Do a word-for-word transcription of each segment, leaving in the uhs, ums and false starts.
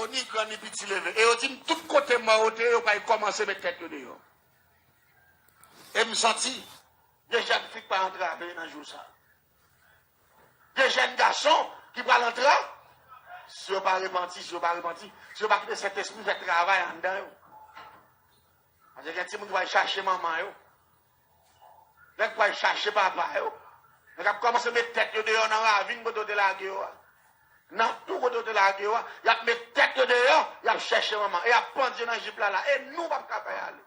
ni gran ni piti leve. E yo di m tout kote mò yo te ye, yo pral kòmanse met tèt yo deyò. E m santi gen jèn fi k pral antrave nan jou sa. Gen jèn gason ki pral antrave. Si yo pa repanti, si yo pa repanti, si yo pa kite Sentespri fè travay anndan yo. Paske gen timoun ki pral chache manman yo. Nèg pral chache papa yo. Nèg ap kòmanse met tèt yo deyò nan ravin kote yo te lage yo a. Nan twou kote yo te lage yo a, y ap met tèt yo deyò, y ap chèche manman. E y ap pandye nan jip la la. E nou p ap ka fè y ale.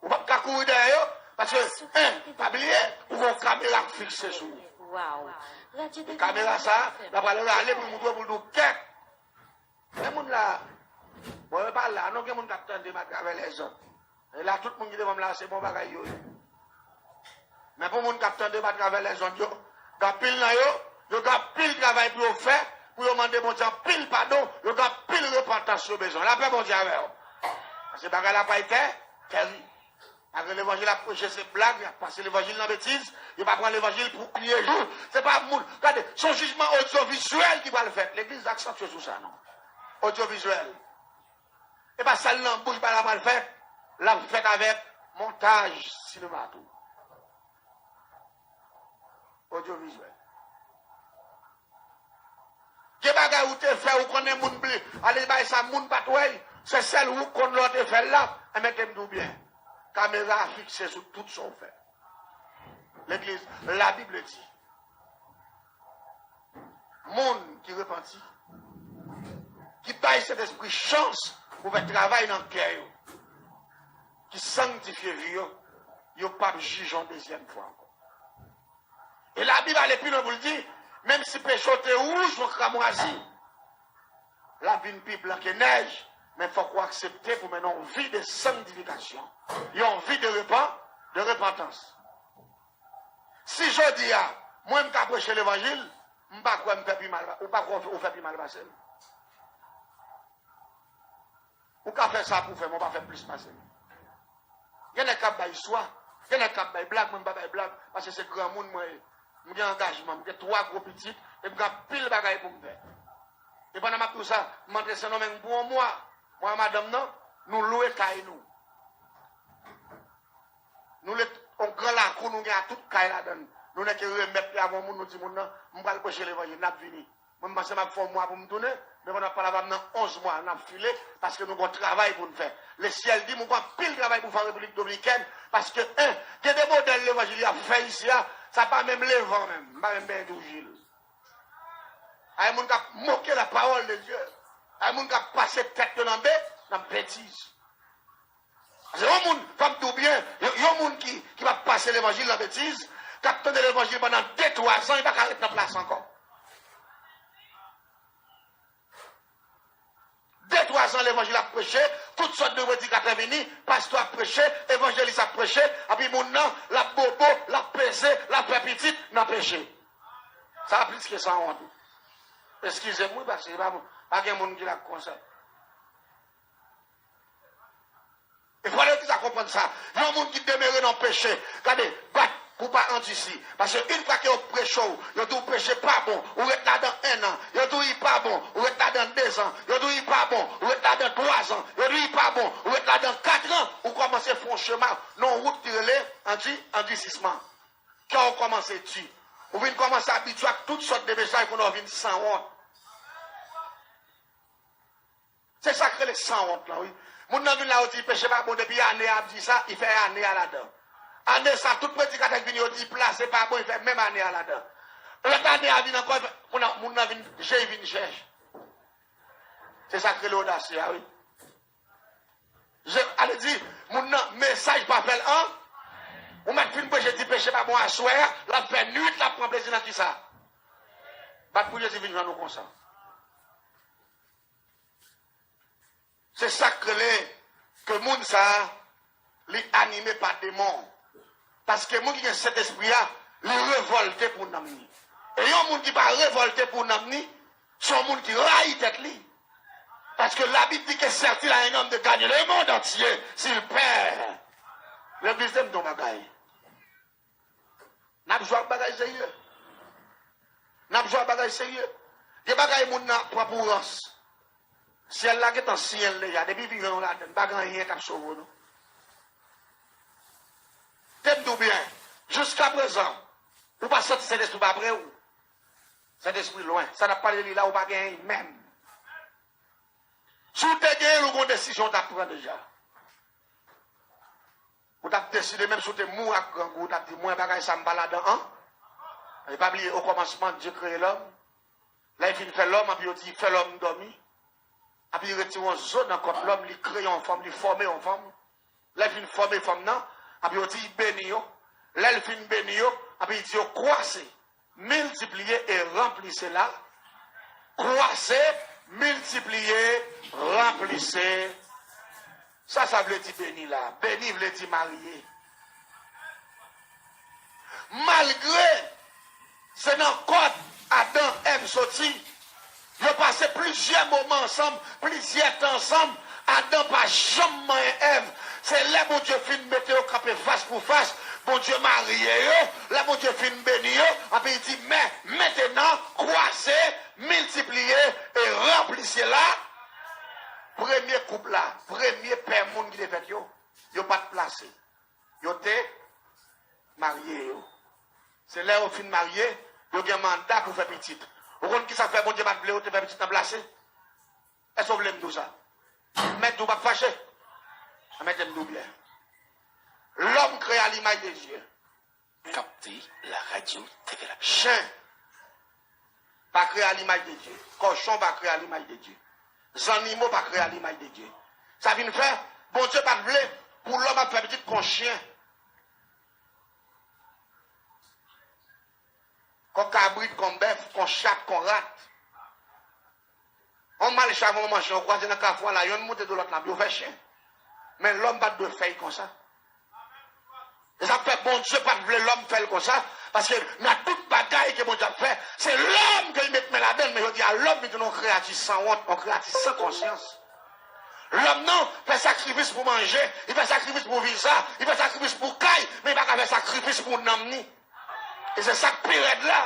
Ou p ap ka kouri dèyè yo, paske, en, pa bliye, ou gen yon kamera k fikse sou ou. E kamera sa, l ap pral rale pou l montre w, pou l di w kèk. Men moun la, bon, yo pa la, non, gen moun k ap tande m atravè lèzòd. E la, tout moun ki devan m la, se bon bagay yo ye. Men pou moun k ap tande m atravè lèzòd yo, gen anpil nan yo, yo gen anpil travay pou yo fè, pou yo mande Bondye anpil padon, yo gen anpil repantans yo bezwen. Lapè Bondye avè w. Paske bagay la pral tè, tèrib. Malgre levanjil ap preche se blag, y ap pase levanjil nan betiz, yo pa pran levanjil pou pye jou. Se pa moun, gade, se yon jijman odyovizyèl ki pral fèt. Legliz aksantye sou sa, non. Odyovizyèl. E pa sèl nan bouch bagay la pral fèt, l ap fèt avèk montaj sinema tou. Odyovizyèl. Gen bagay ou te fè, ou konnen moun bli, ale bay sa moun pa t wè l, se sèl ou k konn lè w te fè l la, enben te m di w byen. Kamera a fikse sou tout sa w fè. Legliz, la Bible di, moun ki repanti, ki bay Sentespri chans pou fè travay nan kè yo, ki sanktifye vi yo, yo p ap jije yon dezyèm fwa ankò. E Labib ale pi lwen pou l di, menm si peche w te wouj yon kramwazi, l ap vin pi blan ke nèj, men fòk ou aksepte pou mennen yon vi de sanktifikasyon, yon vi de repan, de repantans. Si jodi a, mwen m ka preche levanjil, m pa kwè m fè pi mal, ou pa kwè ou fè pi mal pase m. Ou ka fè sa pou w fè, men w pa fè plis pase m. Gen nèg k ap bay istwa, gen nèg k ap bay blag, mwen m pa bay blag, paske se granmoun mwen ye. M gen angajman, m gen twa gwo pitit, e m gen anpil bagay pou m fè. E pandan m ap di w sa, m antre Sendomeng pou yon mwa, mwen ak madanm nan, nou lwe kay nou. Nou lwe yon gran lakou, nou gen a tout kay ladan l. Nou nèk remèt li a yon moun, nou di moun nan, m pral preche levanjil, n ap vini. Mwen, m panse m ap fè yon mwa pou m tounen, men pandan m ap pale avè w nan onz mwa, n ap file, paske nou gen yon travay pou n fè. Lesyèl di m ou gen anpil travay pou w fè an Repiblik Dominikèn, paske, en, gen de modèl levanjil y ap fè isi a, sa pa menm levan menm, m pa menm benyen tou jil. Ay moun k ap moke la parole de Dieu, ay moun k ap pase tèt yo nan be, nan betiz. Se yon moun, fò m di w byen, yon, yon moun ki, ki p ap pase levanjil nan betiz, k ap tande levanjil pandan de, twa zan, li pa ka ret nan plas ankò. De, twa zan levanjil ap preche, tout sòt de predikatè vini, pastè ap preche, evanjelis ap preche, epi moun nan, l ap bobo, l ap peze, l ap fè pitit nan peche. Sa plis ke sanwont. Eskize m, wi, paske pa, pa gen moun ki la konsa. E fò legliz la konprann sa. Yon moun ki demere nan peche, gade, bat pou pa andisi. Paske yon fwa ke yo preche w, yo di w peche pa bon, ou ret ladan en an. Yo di w li pa bon, ou ret ladan de zan. Yo di w li pa bon, ou ret ladan twa zan. Yo di w li pa bon, ou ret ladan kat an, ou kòmanse fè yon chemen nan yon wout ki rele andi, andisisman. Kè w kòmanse di. Ou vin kòmanse abitye ak tout sòt de mesaj kounye a w vin sanwont. Se sa k rele sanwont lan, wi. Moun nan vin la, yo di peche pa bon, depi ane a ap di sa, li fè ane a ladan. Ane sa, tout predikatè k vini, yo di plas se pa bon, li fè menm ane a ladan. Lòt ane a vin ankò, li fè, moun nan, moun nan vin, je l vin chèch. Se sa k rele odasye a, wi. Je, ale di, moun nan, mesaj pa fè l an. Ou mèt fin preche, di peche pa bon aswè a, l ap fè nwit, l ap pran plezi nan kisa? Bat pou Jezi vin jwenn ou konsa. Se sa k rele ke moun sa a, li anime pa demon. Paske moun ki gen Sentespri a, li revòlte pou nanm ni. E yon moun ki pa revòlte pou nanm ni, se yon moun ki rayi tèt li. Paske Labib di ke sert-il à un homme de gagner le monde entier s'il perd. Legliz, tande m di w yon bagay. N ap jwe ak bagay serye. N ap jwe ak bagay serye. Gen bagay moun nan ap pran pou rans. Syèl la gentan siyen l deja. Depi vivan w ladan l, pa gen anyen k ap sove w non. Tande m di w byen, jiskaprezan, ou pa santi Sentespri pa pre w. Sentespri lwen. Sa n ap pale li la, ou pa genyen l menm. Si w te genyen l, ou gon desizyon w t ap pran deja. Ou t ap deside, menm si w te mouri ak grangou, ou t ap di, "Mwen, bagay sa, m pa ladan an." E pa bliye, okòmansman, Dye kreye lòm. Lè l fin fè lòm, anpi yo di, "Fè lòm dòmi." Anpi l retire yon zo nan kòt lòm, li kreye yon fanm, li fòme yon fanm. Lè l fin fòme fanm nan, anpi yo di, "Beni yo." Lè l fin beni yo, anpi l di yo, "Kwase, miltipliye e ranplise la." Kwase, miltipliye, ranplise. Sa sa vle di beni la? Beni vle di marye. Malgre se nan kòt Adan, Èv soti, yo pase plizyè moman ansanm, plizyè tan ansanm, Adan pa janm manyen Èv. Se lè Bondye fin mete yo kanpe fas pou fas, Bondye marye yo. Lè Bondye fin beni yo, anpi l di, "Men, mentenan, kwase, miltipliye e ranplise la." Premye koup la, premye pè moun ki te fèt yo, yo pa t plase. Yo te marye yo. Se lè yo fin marye, yo gen manda pou fè pitit. Ou konn ki sa k fè Bondye pa t vle yo te fè pitit nan plase? Èske w vle m di w sa? M mèt di w pa fache. Mete m di w byen. Lòm kreye a limaj de Dye. Captez la radio T V La Chen pa kreye a limaj de Dye. Kòchon pa kreye a limaj de Dye. Zannimo pa kreye a limaj de Dye. Sa vin fè, Bondye pa t vle pou lòm ap fè pitit kon chen. Kon kabrit, kon bèf, kon chat, kon rat. On malchav, on manman chen, ou kwaze nan kafou a la, yonn moute do lòt la, yo fè chen. Men lòm pa t dwe fè l konsa. E sa k fè Bondye pa t vle lòm fè l konsa, paske nan tout bagay ke Bondye ap fè, se lòm ke li met men ladan l, men jodi a lòm vin tounen yon kreyati sanwont, yon kreyati san konsyans. Lòm nan fè sakrifis pou manje, li fè sakrifis pou viza, li fè sakrifis pou kay, men li pa ka fè sakrifis pou nanm ni. E se sa k pi rèd la.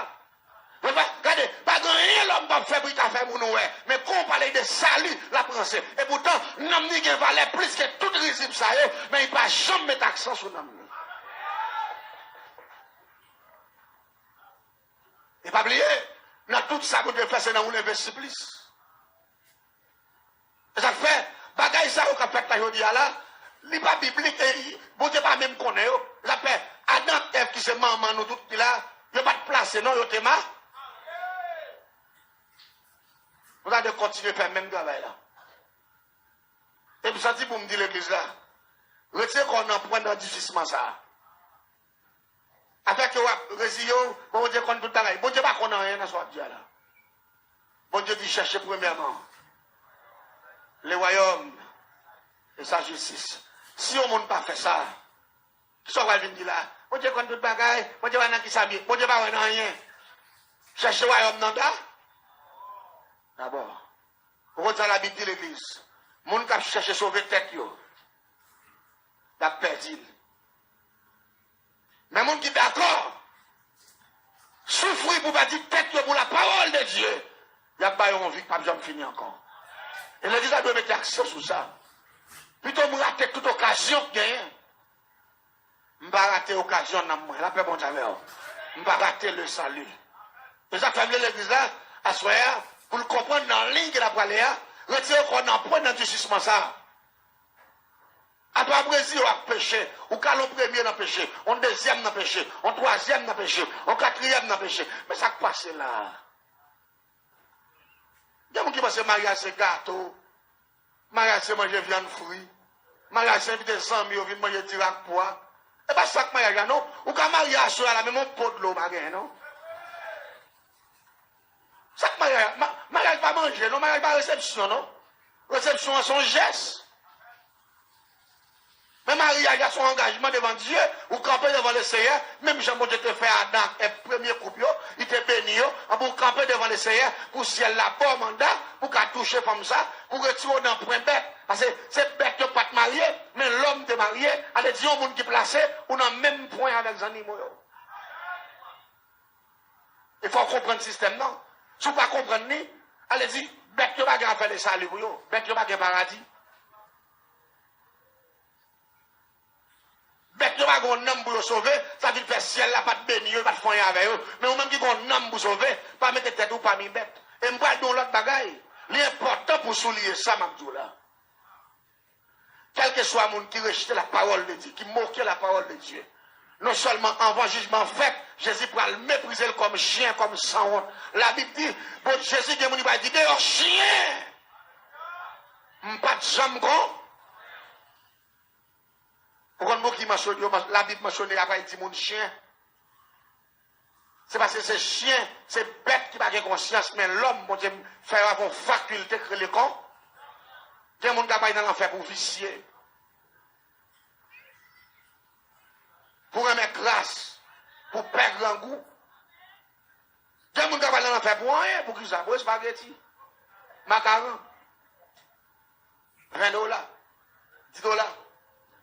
Men pa, gade, pa gen anyen lòm p ap fè pou li ta fè moun wè. Men kon w pale de sali, l ap ranse. Epoutan, nanm ni gen valè plis ke tout rizib sa yo, men li pa janm met aksan sou nanm ni. E pa bliye, nan tout sa Bondye fè, se nan ou l envesti plis. E sa k fè, bagay sa yo k ap fèt la jodi a la, li pa biblik, e Bondye pa menm konnen yo. E sa k fè, Adan ak Èv ki se manman nou tout ki la, yo pa t plase non, yo te ma. Nou ta dwe kontinye fè menm travay la. E m santi pou m di legliz la, retire kò w nan pwen nan dizwisman sa a. Afè ke w ap reziye w, Bondye konn tout bagay. Bondye pa konn anyen nan sa w ap di a la. Bondye di, chèche premyèman le royaume et sa justice. Si yon moun pa fè sa, kisa w pral vin di la? Bondye konn tout bagay, Bondye wè nan kisa m ye. Bondye pa wè nan anyen. Chèche wayòm nan da, dabò. Ou konn sa Labib di legliz? Moun k ap chèche sove tèt yo, y ap pèdi l. Men moun ki dakò soufri pou pèdi tèt yo pou la parole de Dieu, y ap ba yo yon vi k p ap janm fini ankò. E legliz la dwe mete aksan sou sa. Pito m rate tout okazyon k genyen, m pa rate okazyon nanm mwen. Lapè Bondye avè w. M pa rate le salut. E sa k fè m vle legliz la, aswè a, pou l konprann nan liy ke l ap prale a, retire kò w nan pwen nan dizwisman sa a. Apa brezi yo ak peche, ou ka al yon premye nan peche, yon dezyèm nan peche, yon twazyèm nan peche, yon katriyèm nan peche. Men sa k pase la a? Gen moun ki panse maryaj se gato, maryaj se manje vyann fri, maryaj se envite zanmi yo vin manje diri ak pwa. E pa sa k maryaj la non. Ou ka marye aswè a la, menm yon po dlo ou pa genyen non. Sa k maryaj la? Ma-, maryaj pa manje non, maryaj pa resepsyon non. Resepsyon an se yon jès. Men maryaj la se yon angajman devan Dye, ou kanpe devan Leseyè, menm jan Bondye te fè Adan ak Èv, premye koup yo, li te beni yo, anben ou kanpe devan Leseyè pou syèl la ba w manda pou w ka touche fanm sa, pou w retire w nan pwen bèt. Paske se bèt yo k pa t marye, men lòm te marye, sa vle di yon moun ki plase, ou nan menm pwen avèk zannimo yo. E fò w konprann sistèm nan. Si w pa konprann li, ale di, bèt yo pa gen afè de sali pou yo. Bèt yo pa gen paradi. Bèt yo pa gen yon nanm pou yo sove, sa vin fè syèl la pa t beni yo, li pa t fè anyen avè yo. Men ou menm ki gen yon nanm pou sove, pa mete tèt ou pami bèt. E m pral di w yon lòt bagay. Li enpòtan pou w souliye sa m ap di w la. Kèlkeswa moun ki rejte la parole de Dieu, ki moke la parole de Dieu, non sèlman anvan jijman an fèt, Jezi pral meprize l kòm chen, kòm sanwont. Labib di, bon, Jezi gen moun li pral di, "Deyò, chen!" M pa t janm kon. Ou konn pou ki mansyone, yo, Labib mansyone, apre l di moun chen. Se paske se chen, se bèt ki pa gen konsyans, men lòm, Bondye fè yo avè yon fakilte k rele kon. Gen moun k ap al nan lanfè pou visye, pou renmen kras, pou pè grangou. Gen moun k ap al nan lanfè pou anyen, pou kisa? Pou espageti, makaron, ven dola, dis dola,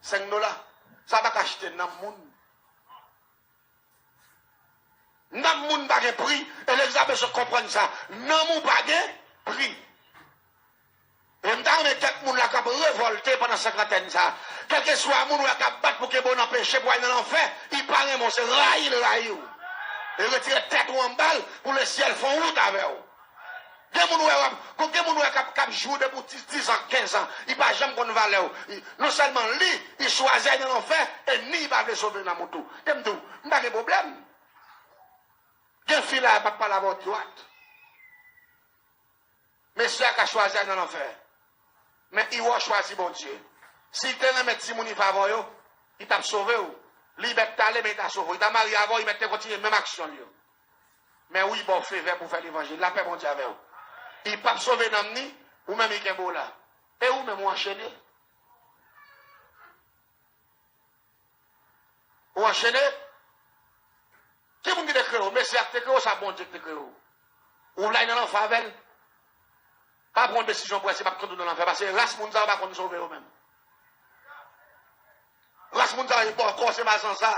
senk dola. Sa pa ka achte nanm moun. Nanm moun pa gen pri, e legliz la bezwen konprann sa. Nanm ou pa gen pri. E m ta renmen kèk moun la k ap revòlte pandan senkantèn sa. Kèlkeswa moun ou wè k ap bat pou kenbe w nan peche, pou w al nan lanfè, li pa renmen w, se rayi l rayi w. E retire tèt ou anba l pou lesyèl fè yon wout avè w. Gen moun ou wè w ap, gen moun ou wè k ap, k ap jwi w depi w ti, diz an, kenz an, li pa janm konn valè w. Li, non sèlman li, li chwazi al nan lanfè, e ni li pa vle sove nanm ou tou. Gen m di w, m pa gen pwoblèm. Gen fi la, m ap pale avè w dwat. Mesye a ka chwazi al nan lanfè. Men Iwo chwazi Bondye. Si l te renmen timoun li favè w yo, li t ap sove w. Li mèt t ale, men li ta sove w. Li ta marye avè w, li mèt te kontinye menm aksyon l yo. Men wi, ba w favè pou w fè levanjil. Lapè Bondye avè w. Li p ap sove nanm ni, ou menm li kenbe w la. E ou menm ou anchene. Ou anchene? Ki moun ki te kreye w? Mesye a ki te kreye w, sa Bondye ki te kreye w? Ou vle al nan lanfè avè l? Pa pran yon desizyon pou wè si m ap kite w nan lanfè, paske ras moun sa yo pa konn sove yo menm. Ras moun sa yo bòkò, se mazanza.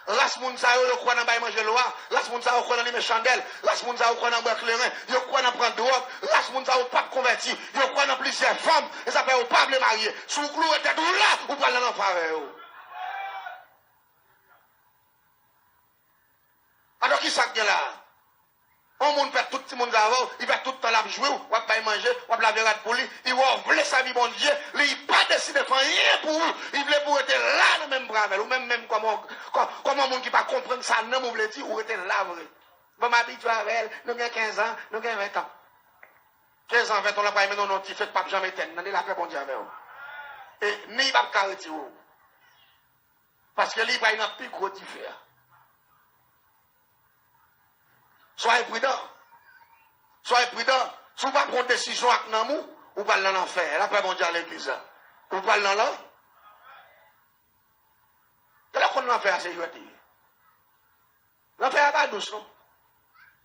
Ras moun sa yo, yo kwè nan bay manje lwa. Ras moun sa yo kwè nan limen chandèl. Ras moun sa yo kwè nan bwè kleren. Yo kwè nan pran dwòg. Ras moun sa yo p ap konvèti. Yo kwè nan plizyè fanm. E sa fè yo pa vle marye. Si w kloure tèt ou la, ou pral nan lanfè avè yo. Atò, ki sa k gen la a? Yon moun fè tout timoun sa avè w, li fè tout tan l ap jwi w, w ap bay manje, w ap lave rad pou li, li wè w vle sèvi Bondye, li pa deside fè anyen pou ou, li vle pou w rete la nan menm bra avè l. Ou menm, menm kòman, kò-, kòman moun ki pa konprann sa nanm ou vle di, ou rete la vre. Bon, m abitye avè l, nou gen kenz an, nou gen ven an. Kenz an, ven an, l ap pral mennen w nan yon dife k p ap janm etèn, tande, lapè Bondye avè w. E ni l p ap ka retire w. Paske li pral nan pi gwo dife a. Soyez prudent. Soyez prudent. Si w pa pran desizyon ak nanm ou, ou pral nan lanfè. Lapè Bondye a legliz la. Ou pral nan lan-, Talè w konn lanfè a se jwèt li ye. Lanfè a pa dous non.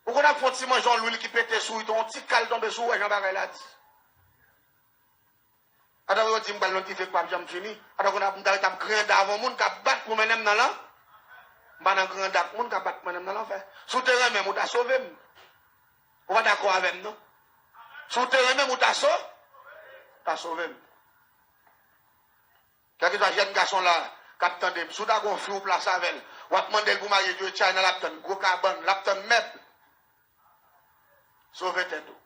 Ou konn ap fè yon ti manje, yon lwil ki pete sou ou, yon ti kal tonbe sou ou, wè jan bagay la di. Atanke yo di m pral nan dife k p ap janm fini. Atanke m ta ret ap granda avè yon moun k ap bat pou mennen m nan lan-, m pa nan granda ak moun k ap bat pou mennen m nan lanfè. Si w te renmen m, ou ta sove m. Ou pa dakò avè m, non? Si w te renmen m, ou ta so-, ta sove m. Kèlkeswa jèn gason la k ap tande m, si w ta gen yon fi ou plase avè l, w ap mande l pou marye, di w e China l ap tann, gwo kabann, l ap tann mèb. Sove tèt ou.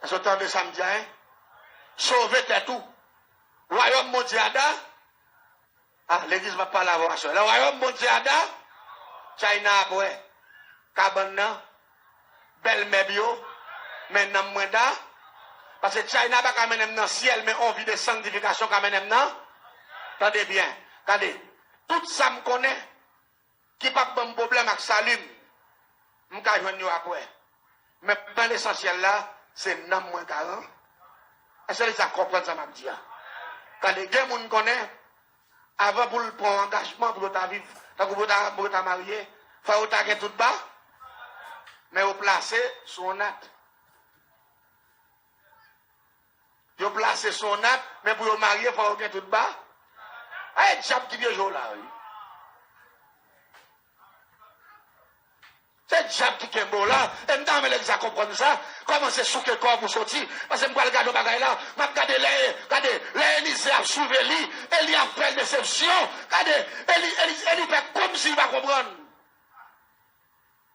Èske w tande sa m di a, en? Sove tèt ou. Wayòm Bondye a da-, a, legliz m ap pale avè w aswè. Lè wayòm Bondye a da-, China ap wè. Kabann nan, bèl mèb yo, men nanm mwen da-, paske China pa ka mennen m nan syèl, men on vi de sanktifikasyon ka mennen m nan. Tande byen, gade, tout sa m konnen, ki p ap ban m pwoblèm ak sali m, m ka jwenn yo apre. Men nan lesansyèl la, se nanm mwen garan. Èske legliz la konprann sa m ap di a? Gade, gen moun konnen, avan pou l pran yon angajman, pou yo ta viv, tankou pou yo ta, pou yo ta marye, fò yo ta gen tout ba, men yo plase sou yon nat. Yo plase sou yon nat, men pou yo marye, fò yo gen tout ba. Ay, dyab ki pyeje w la, wi. Se dyab ki kenbe w la. E m ta renmen legliz la konprann sa. Kòmanse souke kò w pou soti. Paske m pral gade yon bagay la. M ap gade lè, gade, lè Elize ap swiv Eli, Eli ap fè l desepsyon. Gade, Eli, Eli, Eli fè kòmsi li pa konprann.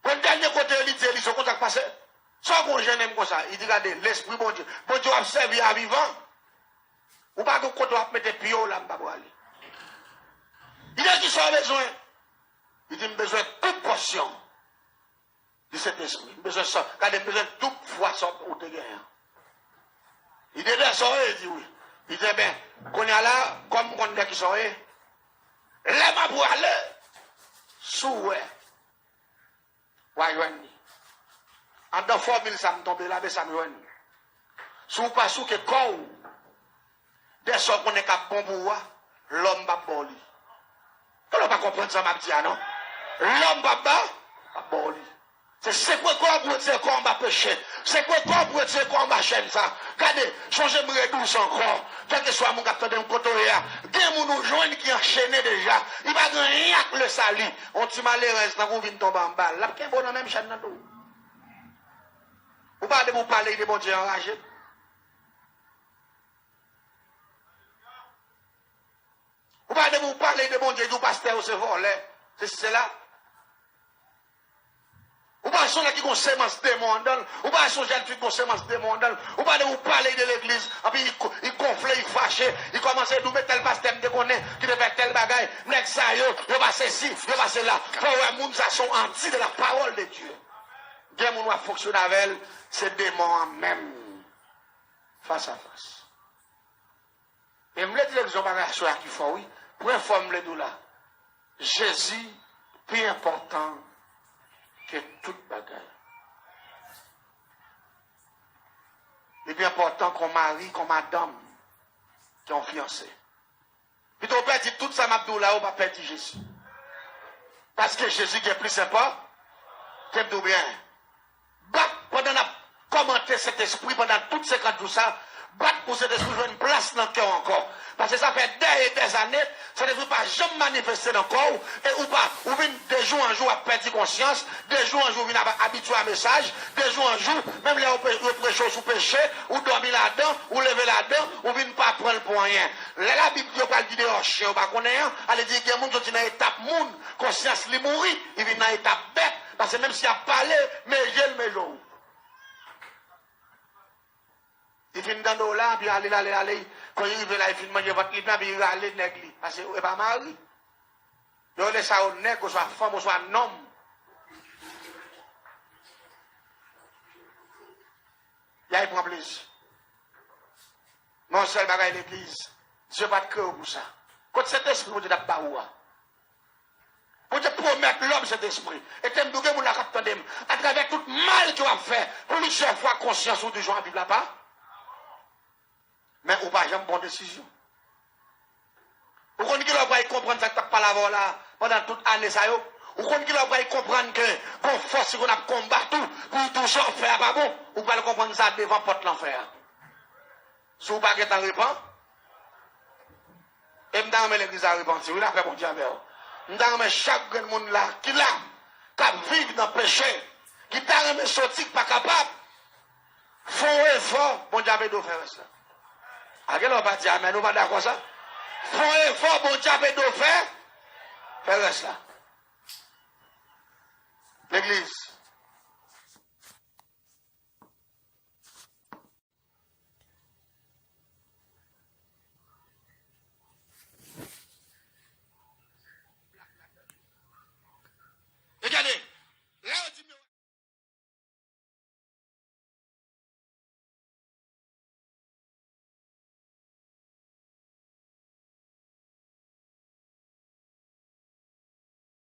Bon, dènye kote Eli di Elize, ou konn sa k pase? Sa w gon jennen m konsa? Li di, gade, lespri Bondye. Bondye w ap sèvi a vivan. Ou pa gen kote w ap mete pye w la, m pa prale. Li di, kisa w bezwen? Li di, m bezwen tout pòsyon di Sentespri. M bezwen sa. Gade, m bezwen doub fwa sa ou te genyen an. Li di, de sa w ye? Li di, wi. Li di, enben, kounye a la, kòm m konn de kisa w ye, lè m ap prale, si w wè, w a jwenn li. Anndan fòmil sa m tonbe la, men sa m jwenn. Si w pa souke kò w, de sa w konnen k ap bon pou ou a, lòm p ap ba w li. Tande w pa konprann sa m ap di a, non? Lòm p ap ba, p ap ba w li. Se sekwe kò w pou retire kò w anba peche. Sekwe kò w pou retire kò w anba chèn sa. Gade, sonje m redi w sa ankò. Kèlkeswa moun k ap tande m kote w ye a, gen moun ou jwenn ki anchene deja. Li pa gen anyen ak lesali. Yon ti malerèz tankou w vin tonbe anba l. L ap kenbe w nan menm chèn nan tou. Ou pa de pou w pale de Bondye anraje. Ou pa de pou w pale de Bondye, di w pastè yo se vòlè, sesi sela. Ou pa se yon nèg ki gon semans demon anndan l. Ou pa se yon jèn fi ki gon semans demon anndan l. Ou pa de pou w pale de legliz, anpi li ko-, li gonfle, li fache, li kòmanse di w, men tèl pastè m te konnen ki te fè tèl bagay. Nèg sa yo, yo pa sesi, yo pa sela. Fò w wè moun sa se yon anti de la parole de Dieu. Gen moun w ap fonksyone avè l, se demon an menm. Fas a fas. E m vle di legliz yon bagay aswè a ki fò, wi. Premye fwa m vle di w la, Jezi pi enpòtan ke tout bagay. Li pi enpòtan ke yon mari, ke yon madanm, ke yon fiyanse. Pito w pèdi tout sa m ap di w la, ou pa pèdi Jezi. Paske Jezi gen plis enpò-, tande m di w byen. Bat pandan n ap kòmante Sentespri pandan tout senkant jou sa, bat pou Sentespri jwenn plas nan kè w ankò. Paske sa fè dè e dè zane, Sentespri pa janm manifeste nan kò w, e ou pa, ou vin de jou an jou w ap pèdi konsyans, de jou an jou w vin ap abitye a mesaj, de jou an jou, menm lè yo pre-, yo preche w sou peche, ou dòmi ladan, ou leve ladan, ou vin pa pran l pou anyen. Lè Labib di yo pral di deyò chen, ou pa konnen an, ale di gen moun soti nan etap moun, konsyans li mouri, li vin nan etap bèt, paske menm si y ap pale, men je l, men je w. Li fin tande w la, epi ale, ale, ale, kon li rive la, li fin manje vant li plen, epi li rale nèg li, paske e pa mari. Yo rele sa yo nèg, oswa fanm, oswa nonm. Y al pran plezi. Men yon sèl bagay legliz, Dye pa t kreye w pou sa. Kot Sentespri Bondye t ap ba ou a? Bondye pwomèt lòm Sentespri. E te m di w gen moun la k ap tande m. Atravè tout mal ke w ap fè, plizyè fwa konsyans ou di jan w ap viv la pa. Men ou pa janm pran desizyon. Ou konn kilè w pral konprann sa k t ap pale avè w la pandan tout ane sa yo? Ou konn kilè w pral konprann ke gon fòs ki konn ap konbat ou pou l di w sa w ap fè a pa bon? Ou pral konprann sa devan pòt lanfè a. Si w pa gentan repan-, e m ta renmen legliz la repanti, wi, lapè Bondye avè w. M ta renmen chak grenn moun la, ki la, k ap viv nan peche, ki ta renmen soti, k pa kapab, fè yon efò, Bondye ap ede w fè rès la. A, gen lè w pa di amèn, ou pa dakò sa? Fè yon efò, Bondye ap ede w fè, fè rès la. Legliz,